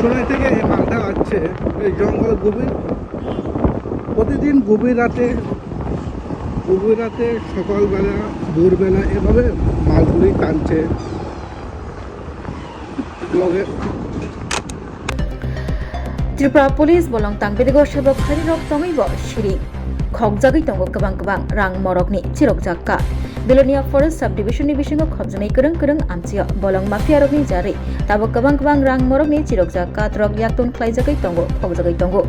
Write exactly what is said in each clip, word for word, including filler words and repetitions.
কোথায় থেকে এই মালটা আসছে? এই জঙ্গল গভীর, প্রতিদিন গভীর রাতে, গভীর রাতে, সকালবেলা, ভোরবেলা এভাবে মালগুলি টানছে। লগে Tripura Police bolong tang bedego sebok khairok tongwi bo siring. Khokjagwi tongo kwbang kwbang rang morokni chirokjak kath. Belonia Forest Subdivision ni bisingo khopjaknai kwrwng kwrwng amchio bolong mafia rokni jarwi tabuk kwbang kwbang rang morokni chirokjak kath rok yaktung khlaijagwi tongo, khokjagwi tongo.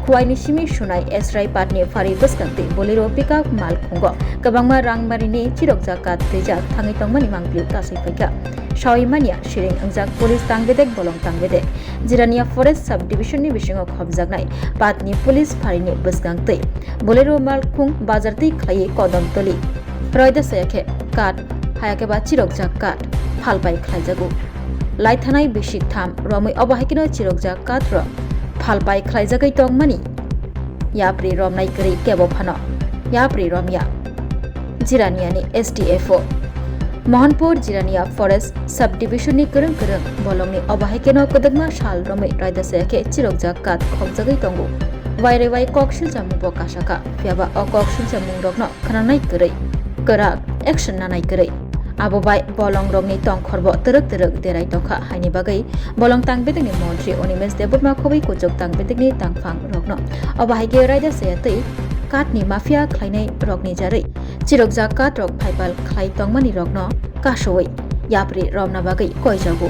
Khuaini simi sunai Esrai patni phari bwskang twi Bolero pickup mal khungo kwbangma rang marini chirokjak kath twijak thangwi tongmani mangpili taswi phaikha. Sawi manya siring wngjak police tang bedek bolong tang bedek. Jirania Forest Subdivision ni bisingo khopjaknai patni police pharini bwskang twi Bolero malkhung bazar twi khlaiwi kodom toli. Roida saya khe kath, haya khe ba chirokjak kath phalpai khlaijago. Laithanai bisik tham romwi obo hai kheno chirokjak kath rok phalpai khlaijagwi tongmani yapri romnai kwrwi kebo phano yapri romya. Jiraniani S D F O. Mohanpur Jirania Forest Subdivision ni kwrwng kwrwng bolongni obo hai kheno kwdwkma sal romwi raida saya khe chirokjak kath khokjagwi tongo. Wairewai kok siljamung bo kasakha, phiyaba o kok siljamung rokno khwnanai kwrwi, kwrak action nanai kwrwi. Abo bai bolong rokni tongkhor bo twrwk twrwk derai tongkha haini bagwi bolong tang bedekni montri Animesh Debbarma khobwi kuchuk tang bedekni tangphang rokno obo hai khe raida saya twi kathni mafia khlainai rokni jarwi chirokjak kath rok phaipal khlai tongmani rokno kasoi yapri romna bagwi koijago.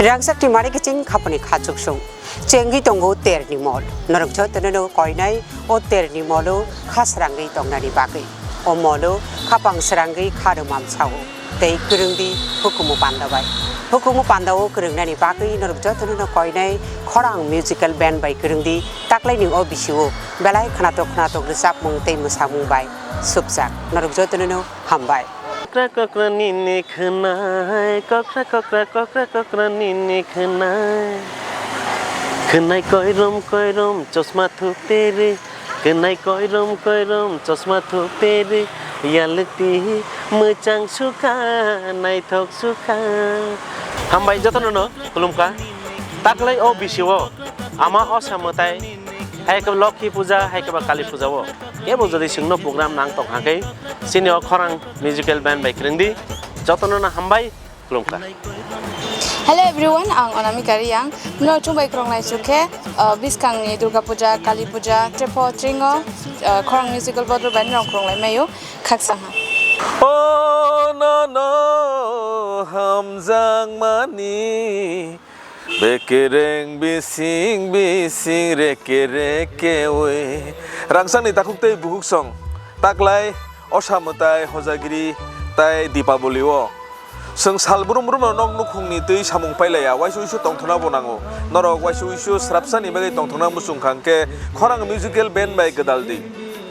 Rangchakni mari kiching khapani kha chuksung. Chengwi tongo terni mol. Norok jotono no koinai o terni molo kha srangwi tongnani bagwi. O molo khapang srangwi kha rwmam sao. Tei kwrwngdi hukumu panda bai. Hukumu panda o kwrwngnani bagwi norok jotono no koinai khorang musical band bai kwrwngdi taklaini o bisio belai khnatok khnatok rwchapmung tei mwsamung bai supjak. Norok jotono no hambai. Kokra kokra nini khwnai, kokra kokra, kokra kokra nini khwnai. Khwnai koirom koirom chosma thupere, khwnai koirom koirom chosma thupere, yalti mwchang sukha, naithok sukha. Hambai jotono no khulumkha. Taklai o bisio ama osa mwtai, hai khe Lokhi puja, hai khe ba Kali puja o. Kebo jodi chwngno program nang tong hakhe, chini o khorang musical band bai kwrwngdi, jotono no hambai, khulumkha. Hello everyone, ang Anamika Reang. No chwng bai kwrwng lai chukhe, uh, bwskangni Durga Puja, Kali Puja, Trepo Tringo, uh, khorang musical bodol bai no kwrwng lai maio, khaksa ha. O no no hamjakmani Bekereng bising bising reke reke oi. Rangchakni takhuk tei bukhuk song. Taklai osa mwtai hojagiri tai Dipaboli o. Chwng sal brum brum no nok nukhungni twi samung pailaiya, waisa uisu tongthokna bo nango. Norok waisa uisu srapsani bagwi tongthokna muchung kha hwnkhe khorang musical band bai gwdal di.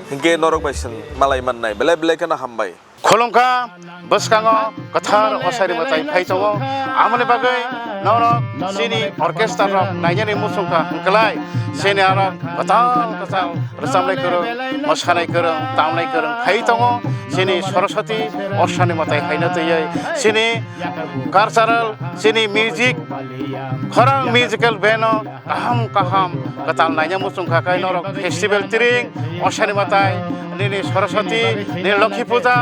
Hinkhe norok bai chwng malai mannai. Belai belai kheno hambai. Khulumkha, bwskango kwthar osaini mwtai phai tongo. Amoni bagwi norok chini orchestra rok nainani muchungkha hwnkhlai, chini aro kwtal kwtal rwchabnai kwrwng, mwsanai kwrwng, tamnai kwrwng phai tongo. Chini Saraswati osaini mwtai haino twiwi chini cultural, chini music, khorang musical band o kaham kaham kwtal naina muchung kha khe norok festival tring osaini mwtai nini Saraswati nini Lokhi puja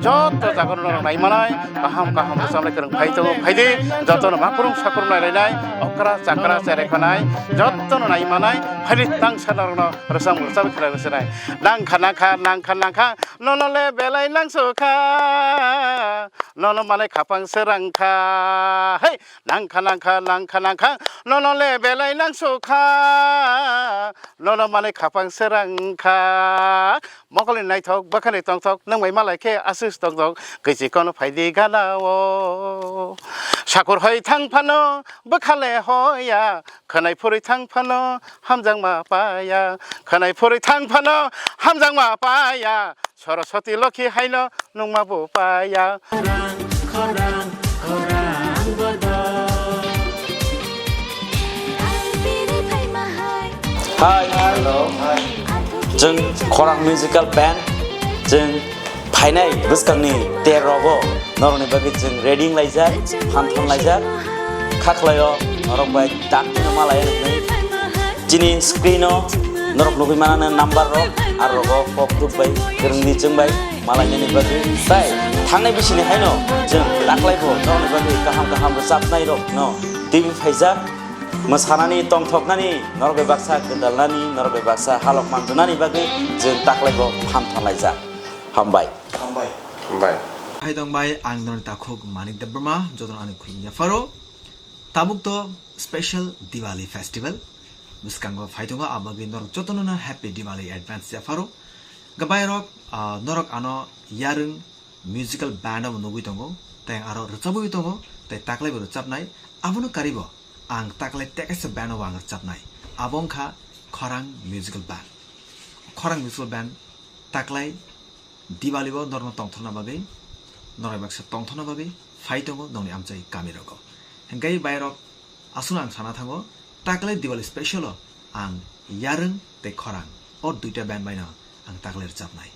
joto jaga norok nai manai kaham kaham rwchabnai kwrwng phai tongo phaidi jotono makhurung sakhurung nai lainai okra chakra cherai khanai jotono nai manai phaidi tangsa norokno rwchab rwchab khlai rwchabnai nangkha nangkha nangkha nangkha nono le belai nangsukha nono manai khapang srangkha hei. Nangkha nangkha nangkha nangkha nono le belai nangsukha nono manwi khapang srangkha. Mokolni naithok bwkhani tongthok nwng bai malai khe aswk tongthok kwichi kono phaidi gana o. Sakur hoi thang phano bwkha le hoya khwnai phurwi thang phano hamjakma paya khwnai phurwi thang phano hamjakma paya. Saraswati Lokhi haino nungma bo paya. Hai, hello. Chwng Khorang Musical Band, chwng phainai bwskangni ter rogo norokni bagwi chwng ready wnglaijak, phan thanglaijak. Khlaio, norok bai dakti no malai nai. Chini screen o norok nugwi manana number rok, ar rogo kok duk bai, kwrwngni chwng bai, malai nani bagwi. Tai thangnai bisini haino, chwng taklai bo norokni bagwi kaham kaham rwchapnai rok no T V phaijak, mwsanani, tongthoknani, norok bai baksa gwdalnani, norok bai baksa halok manjunani bagwi chwng taklai bo phan thanlaijak. Hambai. Hambai. Hambai. Hai tong bai, ang norni takhuk Manik Debbarma, jotono ani khulumya pharo. Tabuk to special Diwali festival bwskango phai tongo, abagwi norok jotono no happy Diwali advance ya pharo. Gabai rok, ah, norok ano yarwng musical band o nugwi tongo, tei aro rwchabwi tongo, tei taklai bo rwchabnai, abono karibo ang taklai tekesa band o ang rwchabnai, abo wngkha Khorang Musical Band. Khorang Musical Band taklai Diwali bo norokno tongthokna bagwi, norok baksa tongthokna bagwi phai tongo nongni amchai kami rogo. Hingke bai rok aswk ang sana thango, taklai Diwali special o ang yarwng tei khorang o duita band bai no ang taklai rwchabnai.